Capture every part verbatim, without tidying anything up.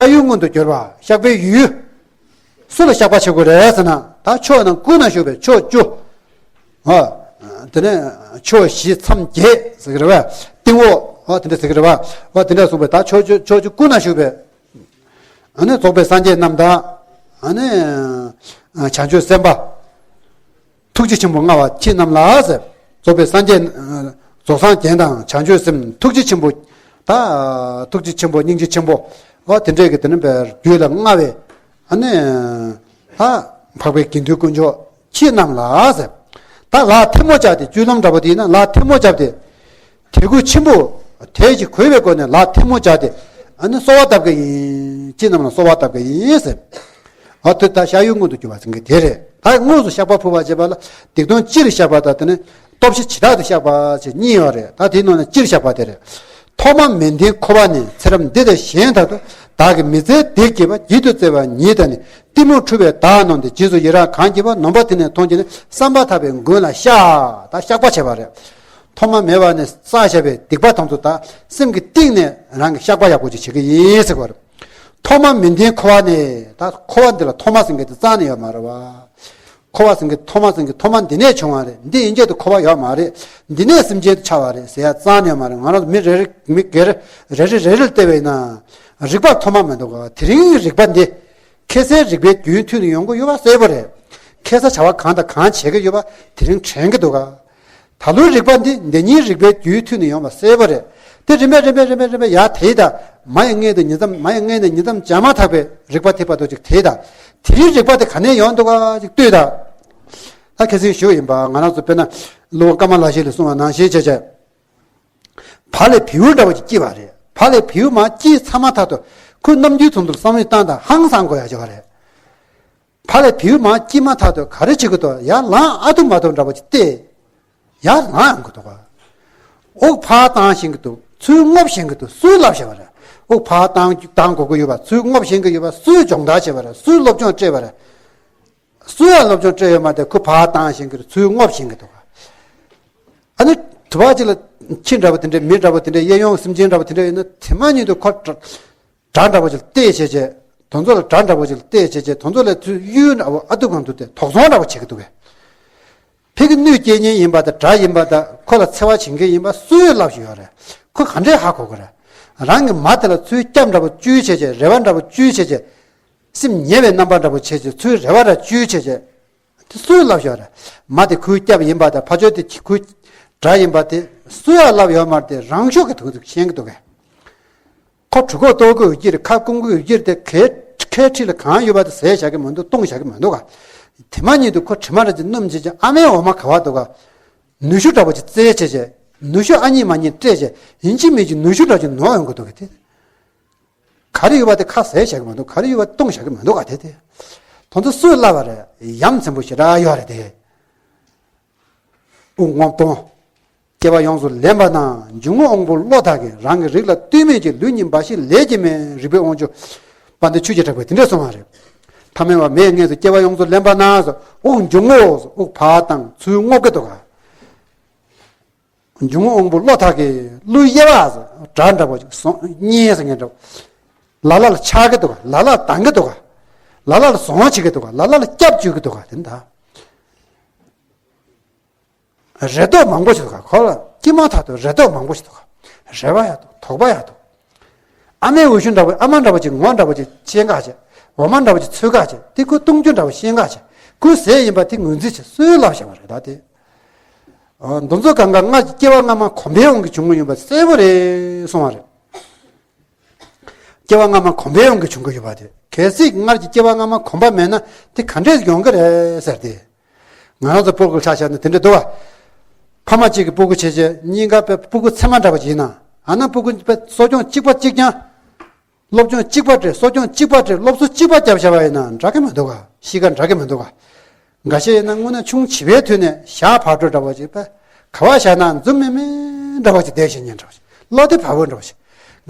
ཤར་ཡུལ་མངོན་དུ་གྱུར་པ། བཤགས་པའི་ཡུལ། སུ་ལ་བཤགས་པ་བྱེད་དགོས་རེད་ཟེར་ན། ད་ཕྱོགས་རྣམས་ཀུན་ན་བཞུགས་པའི་ཕྱོགས་བཅུ། ཨ། དེ་ནས་ཕྱོགས་བཞི་མཚམས་བརྒྱད་ཟེར་གི་རེད་བ། སྟེང་འོག་ཨ་དེ་འདྲ་ཟེར་གི་རེད་བ། ཨ་དེ་འདྲ་གསུངས་པས། ད་ཕྱོགས་བཅུ་ཕྱོགས་བཅུ་ཀུན་ན་བཞུགས་པའི། ཨ་ནི་རྫོགས་པའི་སངས་རྒྱས་རྣམས་དང་། ཨ་ནི་བྱང་ཆུབ་སེམས་དཔའ། ཐུགས་རྗེ་ཆེན་པོ་མངའ་བ་ཁྱེད་རྣམས་ལ་ཟེར། རྫོགས་པའི་སངས་རྒྱས། རྫོགས་སངས་རྒྱས་དང་བྱང་ཆུབ་སེམས། ཐུགས་རྗེ་ཆེན་པོ། ད་ཐུགས་རྗེ་ཆེན་པོ་སྙིང་རྗེ་ཆེན་པོ། ཨ་དེ་འདྲས་ཀྱི་དེ་ནི་བའི་རྒྱུད་ལ་མངའ་བའི། ཨ་ནི་ད་འཕགས་པའི་དགེ་འདུན་དཀོན་མཆོག་ཁྱེད་རྣམས་ལ་ཟེར། ད་ལ་ཐལ་མོ་སྦྱར་ཏེ། སྤྱོད་ལམ་འདྲ་པོ་དེ་ཡིན་ན་ལ་ཐལ་མོ་སྦྱར་ཏེ། དད་གུས་ཆེན་པོ། དད་ཀྱིས་གུས་པའི་སྒོ་ནས་ལ་ཐལ་མོ་སྦྱར་ཏེ། ཨ་ནི་གསོལ་བ་བཏབ་ཀྱི་ཡིན། ཁྱེད་རྣམས་ལ་གསོལ་བ་བཏབ་ཀྱི་ཡིན་ཟེར། ཨ་དེ་ད་ཤར་ཡུལ་མངོན་དུ་གྱུར་པ་ཟེར་མཁན་དེ་རེད། ད་དངོས་སུ་བཤགས་པ་ཕུལ་བ་བྱེད་པ་ལ། སྡིག་ལྟུང་སྤྱིར་བཤགས་པ་དང་། དེ་ནི་སྟོབས་བཞི་བྱེ་བྲག་ཏུ་བཤགས་པ་ཞེས་གཉིས་ཡོད་རེད། ད་དེའི་ནང་ནས་སྤྱིར་བཤགས་པ་དེ་རེད། ཐོག་མ་མེ་མདའི་ཁུ་བ་ནས། ཚེ་རབས་འདི་དང་གཞན་དག་ཏུ། བདག་གིས་མི་བཙལ་སྡིག་བགྱིས་པ། བགྱིད་དུ་སྩལ་བ་ཉིད་དང་ནི། གཏི་མུག་འཁྲུལ་པས་བདག་གནོང་སྟེ། རྗེས་སུ་ཡི་རང་གང་བགྱིས་པ། ནོངས་པ་དེ་ནི་མཐོང་བྱས་ནས། བསམ་པ་ཐག་པས་མགོན་ལ་བཤགས། ད་བཤགས་པ་བྱས་པ་རེད། ཐོག་མ་མེད་པ་ནས་བསགས་བཞག་པའི་སྡིག་པ་དེ་ཚོ་ད་སེམས་ཀྱི་གཏིང་ནས་རང་གིས་བཤགས་པ་ཡག་པོ་ཅིག་བྱེད་ཀྱི་ཡིན་ཟེར་བ་རེད། ཐོག་མ་མེ་མདའི་ཁུ་བ་ནས། ད་ཁུ་བ་འདི་ལ་ཐོག་མ་ཟེར་མཁན་དེ་རྩ་ནས་ཡོད་མ་རེད་བ། ཁུ་བ་ཟེར་མཁན་ཐོག་མ་ཟེར་མཁན་ཐོག་མ་འདི་ནས་བྱུང་བ་རེད། འདི་ཡན་ཆད་དུ་ཁུ་བ་ཡོད་མ་རེད། འདི་ནས་སེམས་ཅན་དུ་ཆགས་པ་རེད་ཟེར་ཡ་རྩ་ནས་ཡོད་མ་རེད། ང་རང་ཚོ་མི་རེ་རེ་མི་སྒེར་རེ་རེ་རེ་རེ་ལ་བལྟས་པ་ཡིན་ན། རིག་པ་ཐོག་མ་མི་འདུག་ག། དེ་རིང་རིག་པ་འདི། ཁ་སང་རིག་པའི་རྒྱུན་མཐུད་ནས་ཡོང་གི་ཡོད་པ་གསལ་པོ་རེད། ཁ་སང་བྱ་བ་གང་དང་གང་བྱེད་ཀྱི་ཡོད་པ་དེ་རིང་དྲན་གྱི་འདུག་ག། ད་ལོའི་རིག་པ་འདི་འདི་ཉིད་རིག་པའི་རྒྱུད་མཐུད་ནས་ཡོང་བ་གསལ་པོ་རེད། དེ་རིམ་པས་རིམ་པས་རིམ་པས་རིམ་པས་ཡར་དེད་ད། མ་ཡི་མངལ་དུ་ཉིད་ཙམ། མ་ཡི་མངལ་ནས་ཉིད་ཙམ་བྱ་མ་ཐག་པའི་རིག་པ་དེ་བར་དུ་ཅིག་དེད་ད། དེའི་རིག་པ་དེ་ག་ནས་ཡོང་འདུག་ག་ཅིག་ལྟོས་ད། ད་ཁ་སང་ཞུས་ཡིན་པ། ང་རང་ཚོ་དཔེར་ན་གླུ་བ་ཀརྨ་ལྷ་བཞད་ལས་གསུངས་པ་ནང་བཞིན་བྱས་བྱས། བག་ལེབ་བེའུ་འདྲ་བོ་ཅིག་སྐྱེས་པ་རེད། བག་ལེབ་བེའུ་མར་སྐྱེས་ཚར་མ་ཐག་ཏུ་ཁོས་ནམ་རྒྱུན་དུ་བསམ་བློ་བཏང་དང་ཧང་སང་དགོས་ཡ་ཅིག་ཡོད་རེད། བག་ལེབ་བེའུ་མར་སྐྱེས་མ་ཐག་ཏུ་ག་རེ་བྱེད་ཀྱི་འདུག། ཡར་ལངས་ཨ་ཐུ་མ་ཐུ་འདྲ་པོ་ཅིག་བལྟས། ཡར་ལངས་ཡོང་གི་འདུག་ག། དབུགས་ཕར་བཏང་ཤེས་ཀྱི་འདུག། ཚུར་རྔུབ་ཤེས་ཀྱི་འདུག། སུས་བསླབས་བྱས་པ་རེད། དབུགས་ཕར་བཏང་བཏང་དགོས་ཀྱི་ཡོད་པ། ཚུར་རྔུབ་ཤེས་ཀྱི་ཡོད་པ། སུས་སྦྱོང་བརྡར་བྱས་པ་རེད། སུས་སློབ་སྦྱོང་སྤྲད་པ་རེད། སུས་ཡང་སློབ་སྦྱོང་སྤྲད་ཡོད་མ་རེད། ཁོས་ཕར་བཏང་ཤེས་ཀྱི་རེད། ཚུར་རྔུབ་ཤེས་ཀྱི་འདུག་ག། ཨ་ནི་དུ་བ་ཅིག་ལ་ཁྱི་འདྲ་པོ་དེ་འདྲས། མི་འདྲ་པོ་དེ་འདྲས། གཡས་གཡོན་སེམས་ཅན་འདྲ་པོ་དེ་འདྲས་ཡོད་ན། དེ་མ་ཉིད་དུ་ཁོ་དགྲ་འདྲ་པོ་ཅིག་ལ་བལྟས་བྱས་བྱས། དེ་ཚོ་ལ་དགྲ་འདྲ་པོ་ཅིག་ལ་བལྟས་བྱས་བྱས། དེ་ཚོ་ལ་ཚུར་གཡུལ་འདྲ་པོ་ཨ་ཐུ་གང་ཐུ་དེ་དོགས་ཟོན་འདྲ་པོ་བྱེད་ཀྱི་འདུག་གས། ཕ་གི་གནོད་སྐྱེལ་མཁན་ཡིན་པ་དང་། དགྲ་ཡིན་པ་དང་། ཁོ་ལ་འཚེ་བ་བྱེད་མཁན་ཡིན་པ་སུས་བསླབས་བཞག་ཡོད་རེད། ཁོ་ག་འདྲས་ཧ་གོ་གི་རེད། རང་གི་མ་དེ་ལ་ཚུར་སྐྱབས་འདྲ་པོ་བཅོལ་བྱས་བྱས། རེ་བ་འདྲ་པོ་བཅོལ་བྱས་བྱས། སེམས་ཉེ་བའི་རྣམ་པ་འདྲ་པོ་བྱས་བྱས། ཚུར་རེ་བ་འདྲ་བཅོལ་བྱས་བྱས། དེ་སུས་བསླབས་བཞག་རེད། མ་དེ་ཁོའི་སྐྱབས་ཡིན་པ་དང་། ཕ་ཆོས་དེ་ཁོའི་དགྲ་ཡིན་པ་དེ་སུས་ཡང་བསླབས་ཡོད་མ་རེད། དེ་རང་ཤུགས་ཀྱིས་དེ་ཚོ་ཤེས་ཀྱི་འདུག་གས། ཁོ་གྲོད་ཁོག་ལྟོགས་ཀྱི་ཡོད་ཀྱི་རེད། ཁ་སྐོམ་གྱི་ཡོད་ཀྱི་རེད། དེ་ཁའི་ཁའི་འཁྲིས་ལ་གང་ཡོད་པ་དེ་ཟས་བཞག་གི་མི་འདུག། བཏུང་བཞག་གི་མི་འདུག་ག། དེ་མ་ཉིད་དུ་ཁོ་དྲི་མ་འདྲ་ཅིག་སྣོམ་བྱས་བྱས། ཨ་མའི་འོ་མ་ག་པར་འདུག་ག། ནུ་ཞོ་འདྲ་པོ་ཅིག་བཙལ་བྱས་བྱས། ནུ་ཞོ་ཨ་མྱེས་མ་མྱེས་སྤྲད་བྱས། ཡིན་གཅིག་མིན་གཅིག་ནུ་ཞོ་འདྲ་ཅིག་ནོར་ཡོང་གི་འདུག་ག། དེ་ག་རེ་ཡོད་པ་དེ་ཁ་ཟས་བཞག་གི་མི་འདུག། ག་རེ་ཡོད་པ་བཏུང་བཞག་གི་མི་འདུག་ག། དེ་དེ་དེ་ཚོ་སུས་བསླབས་པ་རེད། ཡ་མཚན་པོ་ཞེ་དྲག་ཡོད་རེད་དེ། དབུགས་རྔུབ་གཏོང་། སྐྱེ་བ་ཡོངས་སུ་ལེན་པ་ན། འཇུག་ངོགས་དབང་པོ་བློ་ཐག་གིས། རང་གི་རིགས་ལ་ལྟོས་མེད་ཀྱི། ལུས་གཉིས་འབའ་ཞིག་ལས་ཀྱི་མེད། རིག་པའི་དབང་ཕྱུག་དཔལ་ལྡན་ཆོས་ཀྱི་གྲགས་པས་དེ་འདྲ་གསུངས་པ་རེད། ཐ་མལ་པ་མེའི་མངལ་དུ་སྐྱེ་བ་ཡོངས་སུ་ལེན་པ་ན་ཟེར། དབུགས་འཇུག་ངོགས་དབུགས་ཕར་བཏང་། ཚུར་རྔུབ་ཀྱི་འདུག་ག། འཇུག་ངོགས་དབང་པོ་བློ་ཐག་གིས། ཀླུ་གཡས་པ་ཟེར། དགྲ་འདྲ་པོ་ཅིག་སོང་གཉིས་ཟེར་མཁན་འདྲ་པོ། ལ་ལ་ལ་ཆགས་ཀྱི་འདུག་ག། ལ་ལ་ལ་སྡང་གི་འདུག་ག། ལ་ལ་ལ་བཟང་བྱེད་ཀྱི་འདུག་ག། ལ་ལ་ལ་སྐྱབས་བཅོལ་གྱི་འདུག་ག། དེ་འདྲ། རེ་དོགས་མང་པོ་ཞིག་འདུག་ག། ཁོ་ལ་སྐྱེས་མ་ཐག་ཏུ་རེ་དོགས་མང་པོ་ཞིག་འདུག་ག། རེ་བ་ཡང་འདུག། དོགས་པ་ཡང་འདུག། ཨ་མའི་འོ་ཤུལ་འདྲ་པོ། ཨ་མ་འདྲ་པོ་ཅིག་ངོ་འདྲ་པོ་ཅིག་ཤེས་ག་བྱས། འོ་མ་འདྲ་པོ་ཅིག་འཚོལ་ག་བྱས། དེ་ཁོས་བཏུང་རྒྱུ་འདྲ་པོ་ཤེས་ག་བྱས། ཁོས་ཟས་ཡིན་པ་དེ་ངོས་འཛིན་བྱས། སུས་བསླབས་བཞག་པ་རེད་ད་དེ། འདི་ཚོ་གང་ག་སྔར་གྱི་སྐྱེ་བ་སྔ་མ་གོམས་པའི་དབང་གིས་བྱུང་གི་ཡོད་པ་གསལ་པོ་རེད་གསུངས་པ་རེད། སྐྱེ་བ་སྔ་མ་གོམས་པའི་དབང་གིས་བྱུང་གི་ཡོད་པ་དེ། གལ་སྲིད་སྔར་གྱི་སྐྱེ་བ་སྔ་མ་གོམས་པ་མེད་ན་དེ་ག་འདྲས་ཡོང་གི་རེད་ཟེར་ཏེ། ང་རང་ཚོ་སྤུ་གུ་ཆ་བཞག་ན་དེ་འདྲ་འདུག་བ། ཕ་མ་གཅིག་གི་སྤུ་གུ་བྱས་བྱས། གཉིས་ཀ་དཔེ་སྤུ་གུ་མཚེ་མ་འདྲ་པོ་ཅིག་ཡིན་ན། ཨ་ན་སྤུ་གུ་དཔེ་གསོ་སྐྱོང་གཅིག་པ་གཅིག་རྐྱང་། སློབ་སྦྱོང་གཅིག་པ་སྤྲད། གསོ་སྐྱོང་གཅིག་པ་སྤྲད། སློབ་གསོ་གཅིག་པ་བརྒྱབ་བཞག་པ་ཡིན་ན་འདྲ་གི་མི་འདུག་ག། གཤིས་ཀ་འདྲ་གི་མི་འདུག་ག། འགའ་ཤས་ཡིན་ན་དངོས་གནས་ཆུང་བྱིས་པའི་དུས་ནས་ཞག་ཕར་འགྲོ་འདྲ་པོ་ཅིག་དཔེ་ག་པར་བཞག་ན་འཛུམ་མིག་མིག་འདྲ་པོ་ཅིག་བསྡད་བཞིན་ཉན་འདྲ་པོ་ཅིག། བློ་བདེ་བག་ཕེབས་འདྲ་པོ་ཅིག།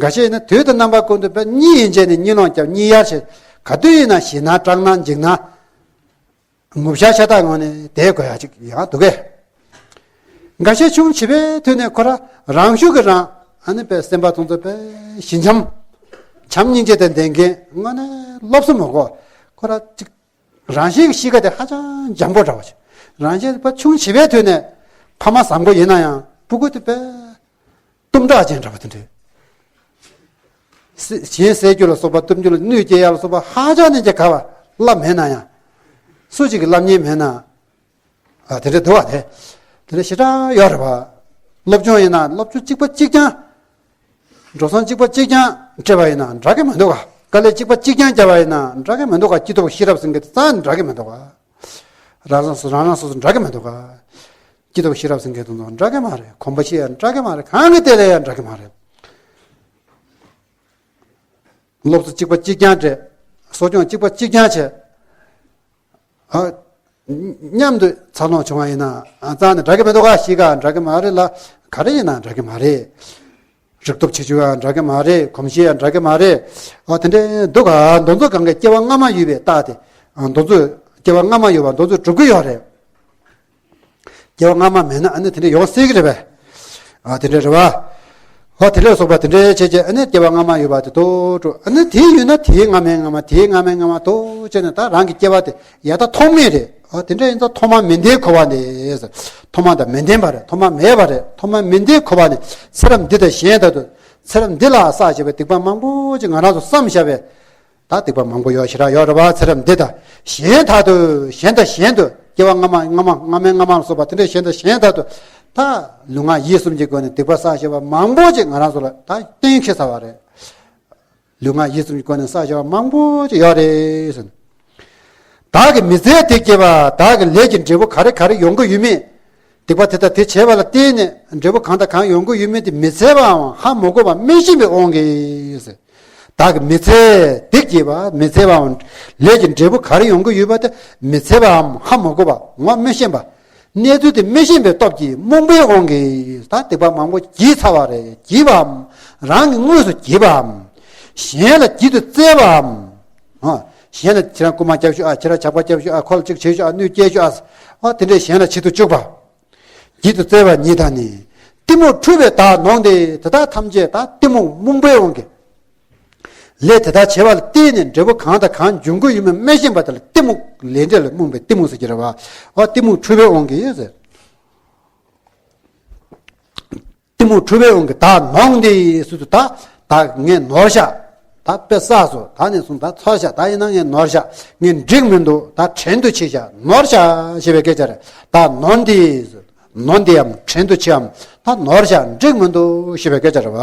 འགའ་ཤས་ཡིན་ན་དུས་དང་རྣམ་པ་ཀུན་ཏུ་དཔེ་གཉིད་ཡིན་བྱས་ནས་གཉིད་སློང་རྒྱབ། གཉིད་གཡར་བྱས། ག་དུས་ཡིན་ན་ཞེད་སྣང་སྐྲག་སྣང་འཇིགས་སྣང་། ངུ་ཤག་ཤ་སྟག་ངང་ནས་བསྡད་དགོས་ཡ་ཅིག་ཡང་འདུག་གས། འགའ་ཤས་ཆུང་བྱིས་པའི་དུས་ནས་ཁོ་རང་རང་ཤུགས་ཀྱིས་རང་ཨ་ནི་དཔེ་སེམས་པ་ཚོང་ཚོ་དཔེ་ཞི་འཇམ། བྱམས་སྙིང་རྗེ་དང་ལྡན་མཁན་དངོས་གནས་སློབ་གསོ་མ་དགོས། ཁོ་རང་གཅིག་རང་བཞིན་གྱི་གཤིས་ཀ་དེ་ཧ་ཅང་འཇམ་པོ་འདྲ་བ་ཞིག་རང་བཞིན་པ་ཆུང་བྱིས་པའི་དུས་ནས་ཕ་མ་བཟང་པོ་ཡིན་ན་ཡང་སྤུ་གུ་དེ་དཔེ་གཏུམ་དྲག་ཅན་འདྲ་བ་དེ་འདྲ། གཞན་བསད་རྒྱུ་ལ་སོགས་པ་གཏུམ་རྒྱུ་ལ་གནོད་སྐྱེལ་ཡ་ལ་སོགས་པ་ཧ་ཅང་ནས་ཀྱང་ག་བ་བླ་མེད་ན་ཡང་། སུ་གཅིག་གི་བླ་མྱེས་མེད་ན། ཨ་དེ་འདྲ་འདུག་བ་དེ། དེ་འདྲ་ཞེ་དྲག་ཡོད་རེད་བ། སློབ་སྦྱོང་ཡིན་ན་སློབ་སྦྱོང་གཅིག་པ་གཅིག་རྐྱང་། འགྲོ་སོང་གཅིག་པ་གཅིག་རྐྱང་སྤྲད་པ་ཡིན་ན་འདྲ་གི་མི་འདུག་ག་དཀའ་ལས་གཅིག་པ་གཅིག་རྐྱང་བརྒྱབ་པ་ཡིན་ན་འདྲ་གི་མི་འདུག་ག་སྐྱིད་སྡུག་ཤེས་རབ་ཟེར་མཁན་དེ་རྩ་ནས་འདྲ་གི་མི་འདུག་ག་རང་རང་སོ་སོ་རང་རང་སོ་སོ་འདྲ་གི་མི་འདུག་ག་སྐྱིད་སྡུག་ཤེས་རབ་ཟེར་མཁན་དེ་ཚོ་འདྲ་གི་མ་རེད། གོམས་པ་ཤེས་ཡ་འདྲ་གི་མ་རེད། གང་གི་ཐད་ལ་ཡང་འདྲ་གི་མ་རེད། སློབ་གསོ་གཅིག་པ་གཅིག་རྐྱང་སྤྲད། གསོ་སྐྱོང་གཅིག་པ་གཅིག་རྐྱང་བྱས། ཨ། མཉམ་དུ་འཚར་ལོངས་བྱུང་བ་ཡིན་ན་ཨ་རྩ་ནས་འདྲ་གི་མི་འདུག་ག་གཤིས་ཀ་འདྲ་གི་མ་རེད་ལ། ག་རེ་ཡིན་ན་འདྲ་གི་མ་རེད། རིག་སྟོབས་ཆེ་ཆུང་ཡང་འདྲ་གི་མ་རེད། གོམས་གཤིས་ཡང་འདྲ་གི་མ་རེད། ཨ་དེ་འདྲའི་འདུག་ག་འདི་ཚོ་གང་ག་སྐྱེ་བ་སྔ་མ་ཡོད་པའི་རྟགས་དེ། ཨ་འདི་ཚོ་སྐྱེ་བ་སྔ་མ་ཡོད་པ་འདི་ཚོ་གྲུབ་ཀྱི་ཡོད་རེད། སྐྱེ་བ་སྔ་མ་མེད་ན་ཨ་ནི་དེ་འདྲ་ཡོང་སྲིད་ཀྱི་རེད་པས། ཨ་དེ་འདྲ་རེད་བ། ཨ་དེ་ལས་སོགས་པ་དེ་འདྲའི་བྱས་རྗེས་ཨ་ནི་སྐྱེ་བ་སྔ་མ་ཡོད་པ་དེ་དོ་འགྲོ། ཨ་ནི་དེ་ཡོད་ན་དེའི་སྔ་མའི་སྔ་མ་དེའི་སྔ་མའི་སྔ་མ་དོ་བྱས་ནས་ད་རང་གི་སྐྱེ་བ་དེ་ཡ་ད་ཐོག་མེད་རེད། ཨ་དེ་འདྲ་ཡིན་ཙང་ཐོག་མ་མེད་མཁན་འཁོར་བ་ནས། ཐོག་མ་དང་མི་ལྡན་པ་རེད། ཐོག་མ་མེད་པ་རེད། ཐོག་མ་མེད་མཁན་འཁོར་བ་ནས་ཚེ་རབས་འདི་དང་གཞན་དག་ཏུ་ཚེ་རབས་འདི་ལ་བསགས་བྱས་པའི་སྡིག་པ་མང་པོ་ཅིག་ང་རང་ཚོ་བསམ་བཞག་པའི། ད་སྡིག་པ་མང་པོ་ཡོད་ཞེ་དྲག་ཡོད་རེད་བ། ཚེ་རབས་འདི་དང་གཞན་དག་ཏུ་གཞན་དང་གཞན་དུ་སྐྱེ་བ་སྔ་མ་སྔ་མ་སྔ་མའི་སྔ་མ་ལ་སོགས་པ་དེ་འདྲའི་གཞན་དང་གཞན་དག་ཏུ་ད་ལུས་ངག་ཡིད་གསུམ་གྱི་སྒོ་ནས་སྡིག་པ་བསགས་བཞག་པ་མང་པོ་ཅིག་ང་རང་ཚོ་ལ་ད་གཏན་འཁེལ་ཚར་བ་རེད། ལུས་ངག་ཡིད་གསུམ་གྱི་སྒོ་ནས་བསགས་བཞག་པ་མང་པོ་ཅིག་ཡོད་རེད་ཟེར། བདག་གིས་མི་འཚལ་སྡིག་བགྱིས་པ། བདག་གི་ལས་ཀྱི་འབྲས་བུ་ག་རེ་ག་རེ་ཡོང་གི་ཡོད་མེད། སྡིག་པ་དེ་དང་དེ་བྱས་པ་ལ་བརྟེན་ནས་འབྲས་བུ་གང་དང་གང་ཡོང་གི་ཡོད་མེད་དེ་མི་འཚལ་བའམ་ཧ་མ་གོ་བར་སྨོན་བཞིན་པའི་དབང་གིས། བདག་གིས་མི་འཚལ་སྡིག་བགྱིས་པ། མི་འཚལ་བའམ་ལས་ཀྱི་འབྲས་བུ་ག་རེ་ཡོང་གི་ཡོད་པ་དེ་མི་འཚལ་བའམ་ཧ་མ་གོ་བར་ངོ་སྨྲ་ཤེས་པ། གནས་ཚུལ་དེ་སྨྲ་ཤེས་པའི་སྟོབས་ཀྱིས་རྨོངས་པའི་དབང་གིས་ད་སྡིག་པ་མང་པོ་བགྱིས་ཚར་བ་རེད། བགྱིས་པའམ་རང་གིས་དངོས་སུ་བགྱིས་པའམ། གཞན་ལ་བགྱིད་དུ་སྩལ་བའམ། ཨ། གཞན་ལ་ཁྱེད་རང་རྐུན་མ་རྒྱབ་ཤོག་ཨ། ཁྱེད་རང་ཇག་པ་རྒྱབ་ཤོག་ཨ། ཁོ་ལ་གཅིག་བྱེད་ཤོག་ཨ། གནོད་སྐྱེལ་ཤོག་ཨ། ཨ་དེ་འདྲས་གཞན་ལ་བྱེད་དུ་བཅུག་པ། བགྱིད་དུ་སྩལ་བ་ཉིད་དང་ནི། གཏི་མུག་འཁྲུལ་པས་བདག་ནོངས་ཏེ། དེ་དག་ཐམས་ཅད་ད་གཏི་མུག་རྨོངས་པའི་དབང་གིས། ལས་དེ་དག་བྱས་པ་ལ་བརྟེན་ནས་འབྲས་བུ་གང་དང་གང་འབྱུང་གི་ཡོད་མེད་སྨྲ་ཤེས་པ་དེ་ལ་གཏི་མུག་ལས་འབྲས་ལ་རྨོངས་པའི་གཏི་མུག་ཟེར་གྱི་རེད་བ། ཨ་གཏི་མུག་འཁྲུལ་པའི་དབང་གིས་ཟེར། གཏི་མུག་འཁྲུལ་པའི་དབང་གིས་བདག་ནོངས་ཏེ་ཟེར་དུས་ད་ད་ངས་ནོར་ཤག་ད་དཔེ་བསགས་སོ། ད་ནས་བཟུང་ད་ཚར་ཤག་ད་ཡིན་ན་ངས་ནོར་ཤག་ངས་འགྲིག་མི་འདུག་ད་བྲན་དུ་ཆེ་ཤག་ནོར་ཤག་ཞེས་པའི་སྐད་ཆ་རེད། ད་ནོངས་ཏེ་ཟེར། ནོངས་ཏེའམ་བྲན་དུ་ཆེའམ་ད་ནོར་ཤག་འགྲིག་མི་འདུག་ཞེས་པའི་སྐད་ཆ་རེད་བ།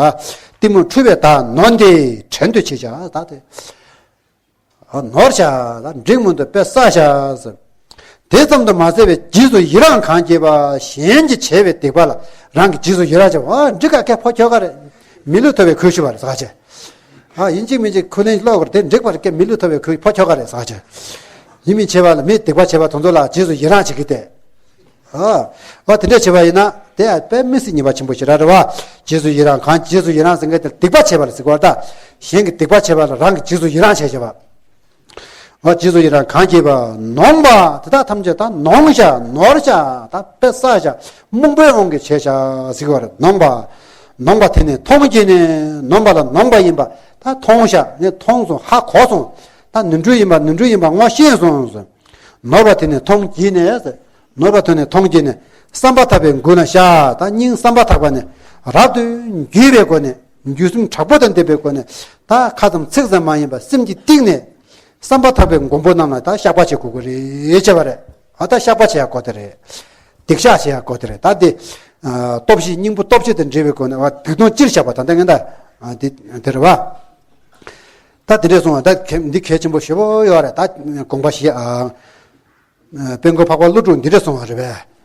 གཏི་མུག་འཁྲུལ་པས་བདག་ནོངས་ཏེ་བྲན་དུ་ཆེ་ཤག་ད་དེ། ནོར་ཤག་ད་འགྲིག་མི་འདུག་དཔེ་བསགས་ཤག་ཟེར། དེ་ཙམ་དུ་མ་ཟད་པའི་རྗེས་སུ་ཡི་རང་གང་བགྱིས་པ། གཞན་གྱིས་བྱས་པའི་སྡིག་པ་ལ་རང་གིས་རྗེས་སུ་ཡི་རང་བྱས་པ། ཨ་འགྲིག་ག་ཁྱེད་ཕོ་ཁྱོ་ག་རེད། མི་ལུས་ཐོབ་པའི་གོས་ཞུ་བ་རེད་ཟེར་བྱས། ཨ་ཡིན་གཅིག་མིན་གཅིག་ཁོ་ལན་ཀློག་དགོས་རེད། དེ་འགྲིག་པ་རེད། ཁྱེད་མི་ལུས་ཐོབ་པའི་གོས་ཕོ་ཁྱོ་ག་རེད་ཟེར་བྱས། ཡིན་མིན་བྱས་པ་ལ་མིས་སྡིག་པ་བྱས་པ་དེ་ཚོ་ལ་རྗེས་སུ་ཡི་རང་བྱེད་ཀྱི་དེ། ཨ། ཨ་དེ་འདྲ་བྱས་པ་ཡིན་ན་དེ་ཡང་དཔེ་མི་སྲིད་ཉེས་པ་ཆེན་པོ་ཞིག་རང་རེད་བ། རྗེས་སུ་ཡི་རང་གང་། རྗེས་སུ་ཡི་རང་ཟེར་མཁན་དེ་སྡིག་པ་བྱས་པ་ལ་ཟེར་གྱི་ཡོད་རེད་ད། གཞན་གྱིས་སྡིག་པ་བྱས་པ་ལ་རང་གིས་རྗེས་སུ་ཡི་རང་བྱས་བྱས་པ། ཨ་རྗེས་སུ་ཡི་རང་གང་བགྱིས་པ། ནོངས་པ་དེ་དག་ཐམས་ཅད་ད་ནོངས་ཤག་ནོར་ཤག་ད་དཔེ་བསགས་ཤག་རྨོངས་པའི་དབང་གིས་བྱས་ཤག་ཟེར་གྱི་ཡོད་རེད། ནོངས་པ། ནོངས་པ་དེ་ནི་མཐོང་བགྱིས་ནས། ནོངས་པ་ལ་ནོངས་པ་ཡིན་པ་ད་མཐོང་ཤག་ངས་མཐོང་སོང་། ཧ་གོ་སོང་། ད་ནོར་འཁྲུལ་ཡིན་པ་ནོར་འཁྲུལ་ཡིན་པ་ངོ་ཤེས་སོང་ཟེར། ནོར་བ་དེ་ནི་མཐོང་བགྱིས་ནས། ནོར་བ་དེ་ནི་མཐོང་བགྱིས་ནས་བསམ་པ་ཐག་པས་མགུ་ན་བཞག་ད་སྙིང་བསམ་པ་ཐག་པ་ནས་རབ་ཏུ་འགྱུས་པའི་སྒོ་ནས། འགྱུས་སེམས་དྲག་པོ་དང་ལྡན་པའི་སྒོ་ནས་ད་ཁ་ཙམ་ཚིག་ཙམ་མ་ཡིན་པར་སེམས་ཀྱི་གཏིང་ནས་བསམ་པ་ཐག་པའི་མགོན་པོ་རྣམས་ལ་ད་བཤགས་པ་བྱེད་དགོས་ཀྱི་རེད་བྱས་པ་རེད། ཨ་ད་བཤགས་པ་བྱེད་ཡག་སྐོར་དེ་རེད། སྡིག་བཤགས་བྱེད་ཡག་སྐོར་དེ་རེད། ད་འདི་ཨ་སྟོབས་བཞི་སྙིང་པོ་སྟོབས་བཞི་དང་འབྲེལ་བའི་སྒོ་ནས་ཨ་སྡིག་ལྟུང་སྤྱིར་བཤགས་པ་ད་ལྟ་ངན་ད་ཨ་འདི་དེ་རེད་བ། ད་དེ་འདྲས་སོང་བ་ད་གལ་འདི་གལ་ཆེན་པོ་ཞེ་པོ་ཡོད་རེད། ད་དགོངས་པ་བཞེས་ཨ། དཔལ་མགོན་འཕགས་པ་ཀླུ་སྒྲུབ་འདི་འདྲས་གསུངས་པ་རེད་པས།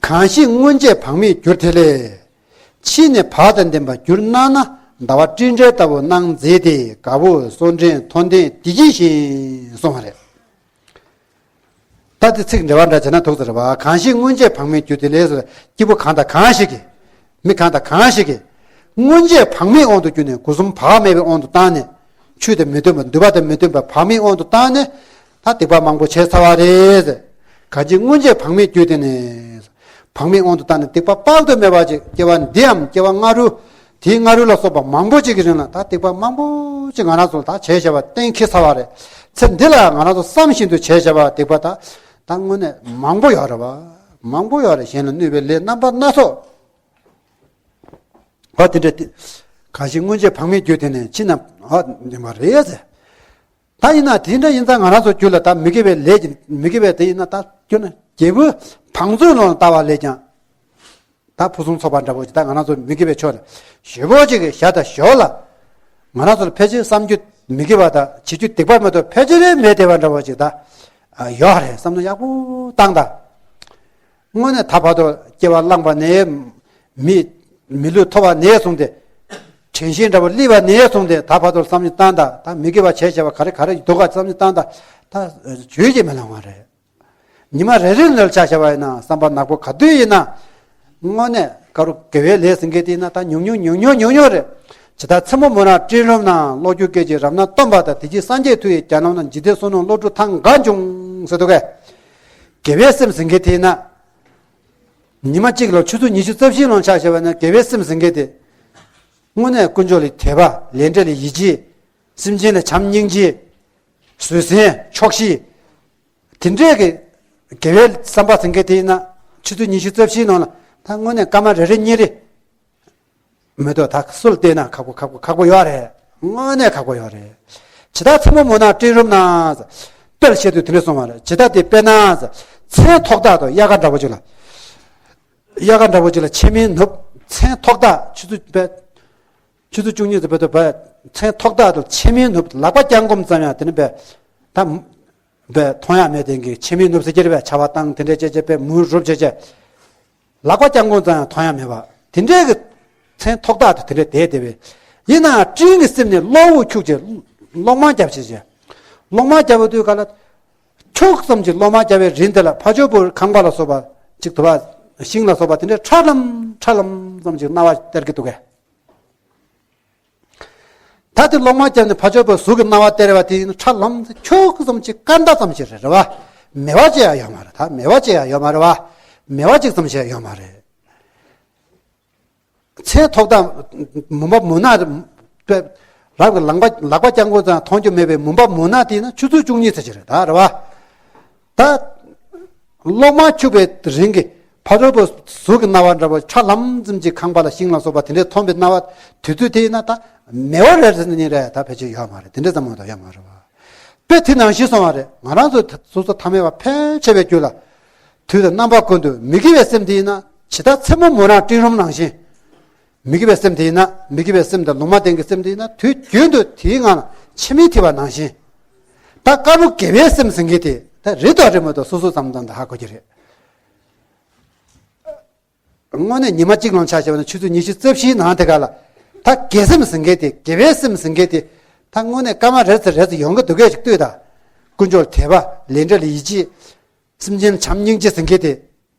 གང་ཞིག་སྔོན་ཆད་བག་མེད་གྱུར་དེ་ལས། ཕྱིས་ནས་བག་དང་ལྡན་པར་གྱུར་སྣང་ན། ཟླ་བ་སྤྲིན་བྲལ་ལྟ་བུར་སྣང་མཛེས་ཏེ། དགའ་བོ་སོར་ཕྲེང་མཐོན་ལྡན་བདེ་སྐྱིད་བཞིན་གསུངས་པ་རེད། ད་དེ་ཚིག་འགྲེལ་པ་འདྲ་བྱས་ན་ཐུགས་ཟེར་བ། གང་ཞིག་སྔོན་ཆད་བག་མེད་གྱུར་དེ་ལས་ཟེར། སྐྱེས་བུ་གང་དང་གང་ཞིག་གིས། མི་གང་དང་གང་ཞིག་གིས། སྔོན་ཆད་བག་མེད་དབང་དུ་གྱུར་ནས་སྒོ་གསུམ་བག་མེད་པའི་དབང་དུ་བཏང་ནས། ཆོས་དང་མི་མཐུན་པ་འདུན་པ་དང་མི་མཐུན་པ་བག་མེད་དབང་དུ་བཏང་ནས། ད་སྡིག་པ་མང་པོ་བྱས་ཚར་བ་རེད་ཟེར། གང་ཞིག་སྔོན་ཆད་བག་མེད་གྱུར་དེ་ནས། བག་མེད་དབང་དུ་བཏང་ནས་སྡིག་པ་དཔག་ཏུ་མེད་པ་ཅིག་སྐྱེ་བ་འདིའམ་སྐྱེ་བ་སྔ་དྲོ། དེའི་སྔ་རོལ་ལ་སོགས་པ་མང་པོ་ཅིག་གི་རིང་ལ་ད་སྡིག་པ་མང་པོ་ཅིག་ང་རང་ཚོ་ད་བྱས་བྱས་པ་གཏན་འཁེལ་ཚར་བ་རེད། ཚེ་འདི་ལ་ང་རང་ཚོ་བསམ་བཞིན་དུ་བྱས་བྱས་པ་སྡིག་པ་ད་ད་དངོས་གནས་མང་པོ་ཡོད་རེད་བ། མང་པོ་ཡོད་རེད། གཞན་ལ་གནོད་པའི་ལས་རྣམ་པ་སྣ་ཚོགས། ཨ་དེ་འདྲ་དེ། གང་ཞིག་སྔོན་ཆད་བག་མེད་རྒྱུ་དེ་ནས་ཕྱི་ནས་ཨ་ཉམས་པ་རེད་ཟེར། ད་ཡིན་ན་དེ་འདྲ་ཡིན་ཙང་ང་རང་ཚོ་རྒྱུད་ལ་ད་མི་དགེ་བའི་ལས་ཀྱི་མི་དགེ་བའི་དེ་ཡིན་ན་ད་རྒྱུ་ན་རྒྱལ་པོའི་བང་མཛོད་ནང་ལྟ་བ་ལས་ཀྱང་། ད་ཕུན་སུམ་ཚོགས་པ་འདྲ་པོ་ཅིག་ད་ང་རང་ཚོ་མི་དགེ་བའི་ཕྱོགས་ལ་ཞེ་པོ་ཅིག་གི་ཞར་དང་ཞོར་ལ། ང་རང་ཚོ་ལ་ཕལ་ཆེར་བསམ་རྒྱུ་མི་དགེ་བ་དང་བྱེད་རྒྱུ་སྡིག་པ་མ་གཏོགས་ཕལ་ཆེར་མེད་བསྡད་པ་འདྲ་པོ་ཅིག་ད་ཡོད་རེད་བསམ་བློ་ཡག་པོ་བཏང་ད། དངོས་གནས་ད་བར་དུ་སྐྱེ་བ་བླངས་པ་ནས་མི་མི་ལུས་ཐོབ་པ་ནས་བཟུང་སྟེ། དྲན་ཤེས་འདྲ་པོ་སླེབས་པ་ནས་བཟུང་སྟེ་ད་བར་དུ་བསམ་བློ་བཏང་ད། ད་མི་དགེ་བ་བྱས་བྱས་པ་ག་རེ་ག་རེ་འདུག་ག་བསམ་བློ་བཏང་ད། ད་བརྗོད་ཀྱིས་མི་ལང་བ་རེད། ཉི་མ་རེ་རེ་ནས་ཆ་བཞག་པ་ཡིན་ན་བསམ་པ་ནག་པོ་ག་དུས་ཡིན་ན། དངོས་གནས་དཀར་པོ་དགེ་བའི་ལས་ཟེར་མཁན་དེ་ཡིན་ན་ད་ཉུང་ཉུང་ཉུང་ཉུང་ཉུང་ཉུང་རེད། ཇི་ལྟར་མཚན་མོ་མོ་རང་སྤྲིན་རུམ་ན། གློག་འགྱུ་སྐད་ཀྱིས་རབ་སྣ་སྟོན་པ་དང་། དེ་བཞིན་སངས་རྒྱས་མཐུ་ཡིས་བརྒྱ་ནོམ་ན། འཇིག་རྟེན་བསོད་ནམས་བློ་གྲོས་ཐང་འགའ་འབྱུང་། ཟེར་འདུག་གས། དགེ་བའི་སེམས་ཟེར་མཁན་དེ་ཡིན་ན། ཉི་མ་གཅིག་ལ་ཆུ་ཚོད་ཉི་ཤུ་རྩ་བཞིའི་ནང་ཆ་བཞག་པ་ན་དགེ་བའི་སེམས་ཟེར་མཁན་དེ། དངོས་གནས་དཀོན་མཆོག་ལ་དད་པ། ལས་འབྲས་ལ་ཡིད་ཆེས། སེམས་ཅན་ལ་བྱམས་སྙིང་རྗེ། བཟོད་བསྲན། ཆོག་ཤེས། དེ་འདྲས་ཀྱི་དགེ་བའི་བསམ་པ་ཟེར་མཁན་དེ་ཡིན་ན་ཆུ་ཚོད་ཉི་ཤུ་རྩ་བཞིའི་ནང་ལ་ད་དངོས་གནས་སྐར་མ་རེ་རེ་གཉིས་རེ་མི་འདུག་ད་སུ་ལ་བལྟས་ན་ཁག་པོ་ཁག་པོ་ཁག་པོ་ཡོད་རེད། དངོས་གནས་ཁག་པོ་ཡོད་རེད། ཇི་ལྟར་མཚན་མོ་མོ་ནག་སྤྲིན་རུམ་ན། དཔེར་བཤད་དུས་དེ་འདྲས་གསུངས་པ་རེད། ཇི་ལྟར་དེ་དཔེར་ན། མཚན་ཐོག་ཐག་ཏུ་དབྱར་ཁ་འདྲ་པོ་ཅིག་ལ། དབྱར་ཁ་འདྲ་པོ་ཅིག་ལ་ཕྱེ་མའི་ནུབ། མཚན་ཐོག་ཐག་ཆུ་ཚོད་པས། ཆུ་ཚོད་བཅུ་གཉིས་ཙམ་བར་དུ་བས། མཚན་ཐོག་ཐག་ཏུ་ཕྱེ་མའི་ནུབ་ལག་པ་བརྐྱང་བསྐུམ་ཙམ་ཡང་དེ་ནི་བས། ད་བས་མཐོང་ཡ་མེད་དེ་གི་ཕྱེ་མའི་ནུབ་ཟེར་གྱི་རེད་བས། ཆར་པ་བཏང་དེ་འདྲས་བྱས་བྱས་བས་མུན་རུབ་བྱས་བྱས། ལག་པ་བརྐྱང་བསྐུམ་ཙམ་ཡང་མཐོང་ཡ་མེད་པ། དེ་འདྲས་ཀྱི་མཚན་ཐོག་ཐག་ཏུ་དེ་འདྲས་བསྡད་བསྡད་པས། ཡིན་ནའང་སྤྲིན་གྱི་གསེབ་ནས་གློ་བོ་འཁྱུག་བྱས་གློག་དམར་བརྒྱབ་བྱས་བྱས། གློག་དམར་བརྒྱབ་པ་དུས་ག་ལ། འཁྱུག་ཙམ་གྱིས་གློག་དམར་བརྒྱབ་པའི་རིང་དེ་ལ་ཕ་ཇོ་བོ་ཁང་པ་ལ་སོགས་པ་ཅིག་དུ་བ། ཤིང་ལ་སོགས་པ་དེ་འདྲས་ཁྲ་ལམ་ཁྲ་ལམ་ཙམ་ཅིག་སྣང་བ་སྟེར་གྱི་འདུག་གས། ད་དེ་གློག་དམར་བརྒྱབ་ནས་ཕ་ཇོ་བོའི་གཟུགས་ཀྱི་སྣང་བ་སྟེར་བ་དེ་ཡིན་ཁྲ་ལམ་ཁྱུག་ཙམ་ཅིག་སྐར་མདའ་ཙམ་ཞིག་རེད་རེད་བ། མེ་བ་ཅི་ཡང་ཡོད་མ་རེད། ད་མེ་བ་ཅི་ཡང་ཡོད་མ་རེད་བ། མེ་བ་ཅིག་ཙམ་ཞིག་ཡོད་མ་རེད། མཚན་ཐོག་ཐག་མུན་པ་མུན་ནག་རང་གི་ལག་པ་ལག་པ་བརྐྱང་བསྐུམ་ཙམ་མཐོང་རྒྱུ་མེད་པའི་མུན་པ་མུན་ནག་དེ་ཡིན་ན་ཆུ་ཚོད་བཅུ་གཉིས་ཙམ་ཞིག་རེད། ད་རེད་བ། ད། གློག་དམར་འཁྱུག་པའི་རིང་གི་ཕ་རོལ་པོ་གཟུགས་ཀྱི་སྣང་བ་འདྲ་པོ་ཁྲ་ལམ་ཙམ་གྱི་ཁང་པ་ལ་ཤིང་ལ་སོགས་པ་དེ་འདྲས་མཐོང་པའི་སྣང་བ་དུས་ཚོད་དེ་ཡིན་ན་ད་མེ་བ་རེ་རེ་ནི་རེད། ད་ཕལ་ཆེར་ཡོད་མ་རེད། དེ་འདྲས་ཙམ་མ་གཏོགས་ཡོད་མ་རེད་བ། དཔེ་དེ་ནང་བཞིན་སོང་བ་རེད། ང་རང་ཚོ་སོ་སོ་ཐ་མལ་བ་ཕལ་ཆེ་བའི་རྒྱུད་ལ་དུས་དང་རྣམ་པ་ཀུན་ཏུ་མི་དགེ་བའི་སེམས་དེ་ཡིན་ན་ཇི་ལྟར་མཚན་མོ་མོ་རང་སྤྲིན་རུམ་ནང་བཞིན། མི་དགེ་བའི་སེམས་དེ་ཡིན་ན་མི་དགེ་བའི་སེམས་དང་ལུང་མ་བསྟན་གྱི་སེམས་དེ་ཡིན་ན་དུས་རྒྱུན་དུ་དེའི་ངང་ལ་ཕྱེ་མའི་ཐིགས་པ་ནང་བཞིན། ད་དཀར་པོ་དགེ་བའི་སེམས་ཟེར་མཁན་དེ་ད་རེད་དང་རེད་མ་གཏོགས་སོ་སོ་ཙམ་ཙམ་དུ་ཧ་གོ་གི་རེད། དངོས་གནས་ཉི་མ་གཅིག་ལོང་ཆ་བཞག་པ་ན་ཆུ་ཚོད་ཉི་ཤུ་རྩ་བཞིའི་ནང་དེ་ག་ལ་ད་དགེ་སེམས་ཟེར་མཁན་དེ་དགེ་བའི་སེམས་ཟེར་མཁན་དེ་ད་དངོས་གནས་སྐར་མ་རེ་ཙམ་རེ་ཙམ་ཡོང་གི་འདུག་གས་ཞིག་ལྟོས་དང་། དཀོན་མཆོག་ལ་དད་པ། ལས་འབྲས་ལ་ཡིད་ཆེས། སེམས་ཅན་བྱམས་སྙིང་རྗེ་ཟེར་མཁན་དེ།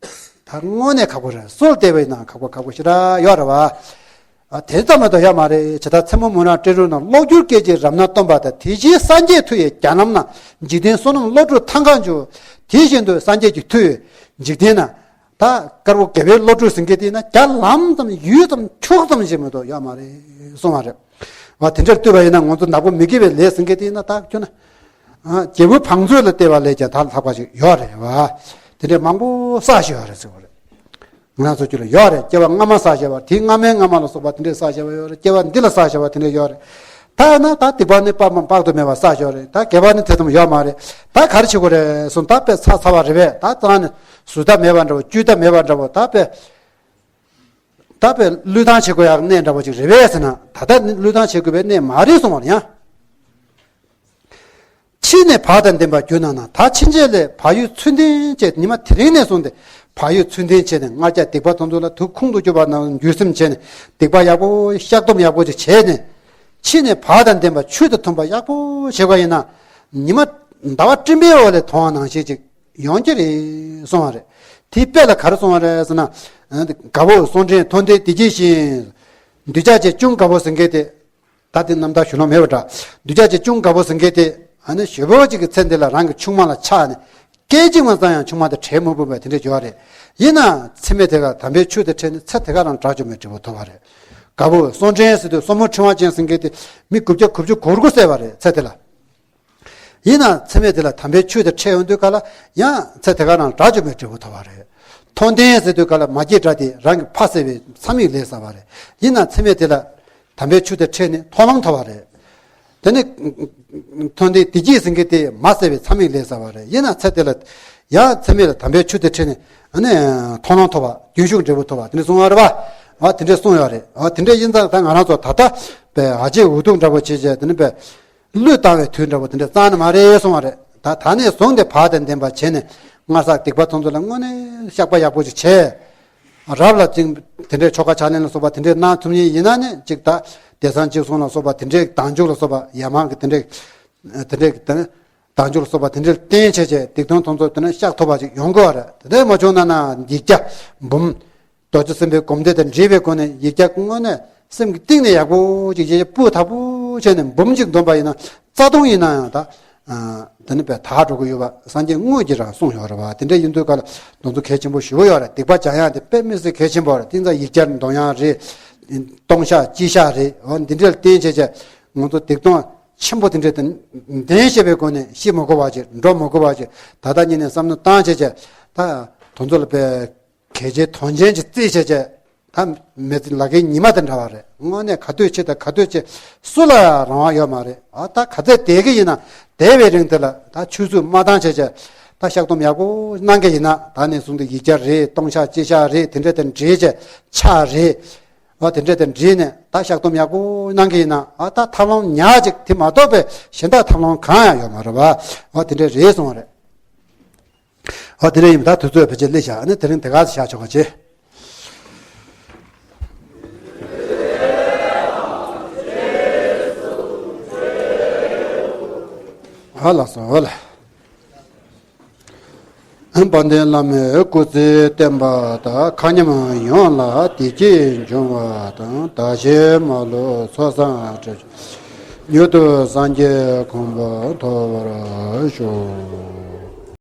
ད་དངོས་གནས་ཁག་པོ་རེད། སྲོལ་བལྟས་པ་ཡིན་ན་ཁག་པོ་ཁག་པོ་ཞེ་དྲག་ཡོད་རེད་བ། ཨ་དེ་ཙམ་མ་གཏོགས་ཡོད་མ་རེད། ཇི་ལྟར་མཚན་མོ་མོ་རང་སྤྲིན་རུམ་ན། གློག་འགྱུ་སྐད་ཀྱིས་རབ་སྣ་སྟོན་པ་དང་། དེ་བཞིན་སངས་རྒྱས་མཐུ་ཡིས་བརྒྱ་ནོམ་ན། འཇིག་རྟེན་བསོད་ནམས་བློ་གྲོས་ཐང་འགའ་འབྱུང་། དེ་བཞིན་དུ་སངས་རྒྱས་ཀྱི་མཐུ་ཡིས་འཇིག་རྟེན་ན། ད་དཀར་པོ་དགེ་བའི་བློ་གྲོས་ཟེར་མཁན་དེ་ཡིན་ན་བརྒྱ་ལམ་ཙམ་ཡུད་ཙམ་འཁྱུག་ཙམ་ཞིག་མ་གཏོགས་ཡོད་མ་རེད་གསུངས་པ་རེད། བ་དེ་འདྲར་ལྟོས་པ་ཡིན་ན་ང་ཚོ་ནག་པོ་མི་དགེ་བའི་ལས་ཟེར་མཁན་དེ་ཡིན་ན་ད་ཁྱོད་ན། ཨ་རྒྱལ་པོའི་བང་མཛོད་ལ་བལྟས་པ་ལས་ཀྱང་ད་ལྷག་པ་ཞིག་ཡོད་རེད་བ། དེ་འདྲའི་མང་པོ་བསགས་བཞག་ཡོད་རེད་ཟེར་བ་རེད། ང་ཚོ་རྒྱུད་ལ་ཡོད་རེད། སྐྱེ་བ་སྔ་མ་བསགས་བཞག་པ་དེའི་སྔ་མའི་སྔ་མ་ལ་སོགས་པ་དེ་འདྲའི་བསགས་བཞག་པ་ཡོད་རེད། སྐྱེ་བ་འདི་ལ་བསགས་བཞག་པ་དེ་འདྲའི་ཡོད་རེད། ད་ཡིན་ན་ད་སྡིག་པ་ནི་དཔག་མ་དཔག་ཏུ་མེད་པ་བསགས་བཞག་རེད། ད་དགེ་བ་ནི་དེ་ཙམ་ཡོད་མ་རེད། ད་ག་རེ་བྱེད་དགོས་རེད་གསུངས། ད་དཔེ་ཚར་ཚར་བ་རེད་པས། ད་ཙང་ནས་ཟུར་ལྟ་མེད་པ་འདྲ་བོ་བཅུད་ལྟ་མེད་པ་འདྲ་བོ་ད་དཔེ། ད་དཔེ་བློས་བཏང་བྱེད་དགོས་ཡག་གནས་འདྲ་བོ་ཅིག་རེད་པས་ཟེར་ན། ད་ལྟ་ནི་བློས་བཏང་བྱེད་དགོས་པའི་གནས་མ་རེད་གསུངས་པ་རེད་ཡང་། ཕྱིས་ནས་བག་དང་ལྡན་པར་གྱུར་ན་ན། ད་ཕྱིན་ཆད་ལས་བག་ཡོད་ཚུལ་ལྡན་བྱས། ཉི་མ་དེ་རིང་ནས་བཟུང་སྟེ་བག་ཡོད་ཚུལ་ལྡན་བྱས་ནས་སྔར་བྱས་སྡིག་པ་དེ་ཚོ་ལ་དུག་ཁུང་དུ་གྱུར་པ་ན་འགྱོད་སེམས་བྱས་ནས་སྡིག་པ་ཡག་པོ་བཤགས་སྡོམ་ཡག་པོ་ཅིག་བྱས་ནས། ཕྱིས་ནས་བག་དང་ལྡན་པ་ཆོས་དང་མཐུན་པ་ཡག་པོ་བྱེད་པ་ཡིན་ན། ཉི་མ་ཟླ་བ་སྤྲིན་པའི་འོག་ལས་མཐོང་བ་ནང་བཞིན་ཅིག་ཡོང་གི་རེད་གསུངས་པ་རེད། དེའི་དཔེ་ལ་ག་རེ་གསུངས་པ་རེད་ཟེར་ན། དགའ་བོ་སོང་འདྲེན་མཐོང་ལྡན་དེ་སྐྱེས་ཤིང་། འདོད་ཆགས་ཅན་ཅུང་དགའ་བོ་ཟེར་མཁན་དེ། ད་དེ་རྣམ་ཐར་ཞུ་ལོང་མེད་པ་འདྲ། འདོད་ཆགས་ཅན་ཅུང་དགའ་བོ་ཟེར་མཁན་དེ། ཨ་ནི་ཞེ་པོ་ཅིག་གི་ཚེ་འདི་ལ་རང་གི་ཆུང་མ་ལ་ཆགས་ནས། སྐད་ཅིག་མ་ཙམ་ཡང་ཆུང་མ་དང་བྲལ་མི་ཕོད་པ་དེ་འདྲ་ཡོད་རེད། ཡིན་ན་ཚེ་སྨད་དེ་ག་དམ་པའི་ཆོས་དེ་འཕྲད་ནས་ཚེ་དེ་ག་རང་དགྲ་བཅོམ་པའི་འབྲས་བུ་ཐོབ་པ་རེད། དཀར་པོ་སོར་ཕྲེང་ཟེར་དུས་སོར་མོ་ཕྲེང་བ་ཅན་ཟེར་མཁན་དེ་མི་དགུ་བརྒྱ་དགུ་བཅུ་གོ་དགུ་བསད་པ་རེད་ཚེ་དེ་ལ། ཡིན་ན་ཚེ་སྨད་དེ་ལ་དམ་པའི་ཆོས་དེ་འཕྲད་ཡོང་དུས་ག་ལ་ཡང་ཚེ་དེ་ག་རང་དགྲ་བཅོམ་པའི་འབྲས་བུ་ཐོབ་པ་རེད། མཐོ་ལྡན་ཟེར་དུས་ག་ལ་མ་སྐྱེས་དགྲ་དེ་རང་གི་ཕ་བསད་པའི་མཚམས་མེད་ལས་བསགས་པ་རེད། ཡིན་ན་ཚེ་སྨད་དེ་ལ་དམ་པའི་ཆོས་དེ་འཕྲད་ནས་མཐོང་ལམ་ཐོབ་པ་རེད། དེ་ནི་མཐོ་ལྡན་བདེ་སྐྱིད་ཟེར་མཁན་དེ་མ་བསད་པའི་མཚམས་མེད་ལས་བསགས་པ་རེད། ཡིན་ན་ཚེ་དེ་ལ་ཡང་ཚེ་སྨད་ལ་དམ་པའི་ཆོས་དེ་འཕྲད་ནས་ཨ་ནི་མཐོང་ལམ་ཐོབ་པ་རྒྱུན་ཞུགས་འབྲས་བུ་ཐོབ་པ་དེ་འདྲ་གསུང་བ་རེད་པ། ཨ་དེ་འདྲ་གསུང་ཡོད་རེད། ཨ་དེ་འདྲ་ཡིན་ཙང་ད་ང་རང་ཚོ་ད་ལྟ་པའི་ཨ་ཅེ་འུ་ཐུག་འདྲ་པོ་བྱེད་བྱས་དེ་ནི་པའི་བློས་བཏང་བའི་དུས་འདྲ་པོ་དེ་འདྲ་རྩ་ནས་མ་རེད་གསུང་བ་རེད། ད་ད་ནས་བཟུང་སྟེ་བག་དང་ལྡན་པ་བྱས་ནས་སྔར་བསགས་སྡིག་པ་ཐམས་ཅད་ལ་དངོས་གནས་བཤགས་པ་ཡག་པོ་ཅིག་བྱས། རབ་ལ་ཅིག་དེ་འདྲའི་ཆོ་ག་ཕྱག་ལེན་ལ་སོགས་པ་དེ་འདྲའི་གནང་ཐུབ་མཁན་ཡིན་ན་ནི་ཅིག་ད་བདེ་གསང་སྤྱོད་གསུམ་ལ་སོགས་པ་དེ་འདྲའི་དལ་འབྱོར་ལ་སོགས་པ་ཡ་མང་གི་དེ་འདྲའི་དེ་འདྲའི་དལ་འབྱོར་ལ་སོགས་པ་དེ་འདྲའི་བརྟེན་བྱས་བྱས་སྡིག་ལྟུང་ཐམས་ཅད་དེ་ན་བཤགས་ཐུབ་པ་ཅིག་ཡོང་དགོས་པ་རེད། དེ་འདྲ་མ་བྱུང་ན་ན་ཡིག་བརྒྱ་འབུམ། རྡོ་རྗེ་སེམས་དཔའི་སྒོམ་བཟླས་དང་འདྲེས་པའི་སྒོ་ནས་ཡིག་བརྒྱ་དངོས་གནས་སེམས་ཀྱི་གཏིང་ནས་ཡག་པོ་ཅིག་བྱས་སྤུས་དག་པོ་བྱས་ནས་འབུམ་གཅིག་འདོན་པ་ཡིན་ན་རྩ་ལྟུང་ཡིན་ན་ཡང་ད་ཨ་དེ་ནི་བས་དག་འགྲོ་གི་ཡོད་པ་སངས་རྒྱས་དངོས་ཀྱིས་རང་གསུངས་ཡོད་རེད་བ། དེ་འདྲ་ཡིན་དུས་ག་ལ་དེ་ཚོ་གལ་ཆེན་པོ་ཞེ་པོ་ཡོད་རེད། སྡིག་པ་སྦྱང་ཡག་དེ་དཔེ་མི་སྲིད་གལ་ཆེན་པོ་རེད། དེ་ཚོ་ཡིག་བརྒྱ་འདོན་ཡག་རེད། སྟོང་བཤགས་སྤྱི་བཤགས་རེད། འོ་འདི་འདྲ་ལ་བརྟེན་བྱས་བྱས་ང་ཚོ་སྡིག་ལྟུང་ཆེན་པོ་དེ་འདྲ་དེ་འདོན་ཤེས་པའི་སྒོ་ནས་ཤི་མ་དགོས་པ་ཅིག་འགྲོ་མ་དགོས་པ་ཅིག་ད་ལྟ་ཉིད་ནས་བསམ་བློ་བཏང་བྱས་བྱས་ད་དེ་ཚོ་ལ་བས། གལ་ཆེའི་དོན་ཆེན་གྱི་རྩིས་བྱས་བྱས། ད་མི་ཚེ་ལ་ཁའི་ཉི་མ་དང་འདྲ་བ་རེད། དངོས་གནས་ག་དུས་ཆེ་དང་ག་དུས་ཆེ་སུ་ལ་ཡང་རང་དབང་ཡོད་མ་རེད། ཨ་ད་ག་ཚད་བསྡད་ཀྱི་ཡིན་ན་བསྡད་པའི་རིང་དེ་ལ་ད་ཆུད་ཟོས་མ་བཏང་བྱས་བྱས། ད་བཤགས་སྡོམ་ཡག་པོ་གནང་གི་ཡིན་ན་ད་ནས་བཟུང་སྟེ་ཡིག་བརྒྱ་རེད། སྟོང་བཤགས་སྤྱི་བཤགས་རེད། དེ་འདྲ་དང་འདྲེས་བྱས་ཕྱག་རེད། ཨ་དེ་འདྲ་དང་འདྲེས་ནས་ད་བཤགས་སྡོམ་ཡག་པོ་གནང་གི་ཡིན་ན་ཨ་ད་ཐབས་ལམ་ཉག་གཅིག་དེ་མ་གཏོགས་པའི་གཞན་དག་ཐབས་ལམ་གང་ཡང་ཡོད་མ་རེད་བ། ཨ་དེ་འདྲ་རེད་གསུངས་པ་རེད། ཨ་དེ་འདྲ་ཡིན་པ་ད་དུས་ཚོད་ཕལ་ཆེར་སླེབས་བཞག་ཨ་ནི་དེ་རིང་དེ་ག་ཚོད་བཞག་ཆོག་ག་བྱེད། ཨ་ལགས་སོ་ཨ་ལ། དཔལ་ལྡན་བླ་མའི་སྐུ་ཚེ་བརྟན་པ་དང་། མཁའ་མཉམ་ཡོངས་ལ་བདེ་སྐྱིད་འབྱུང་བ་དང་། བདག་གཞན་མ་ལུས་ཚོགས་བསགས་བྱ། མྱུར་དུ་སངས་རྒྱས་གོ་འཕང་ཐོབ་པར་ཤོག།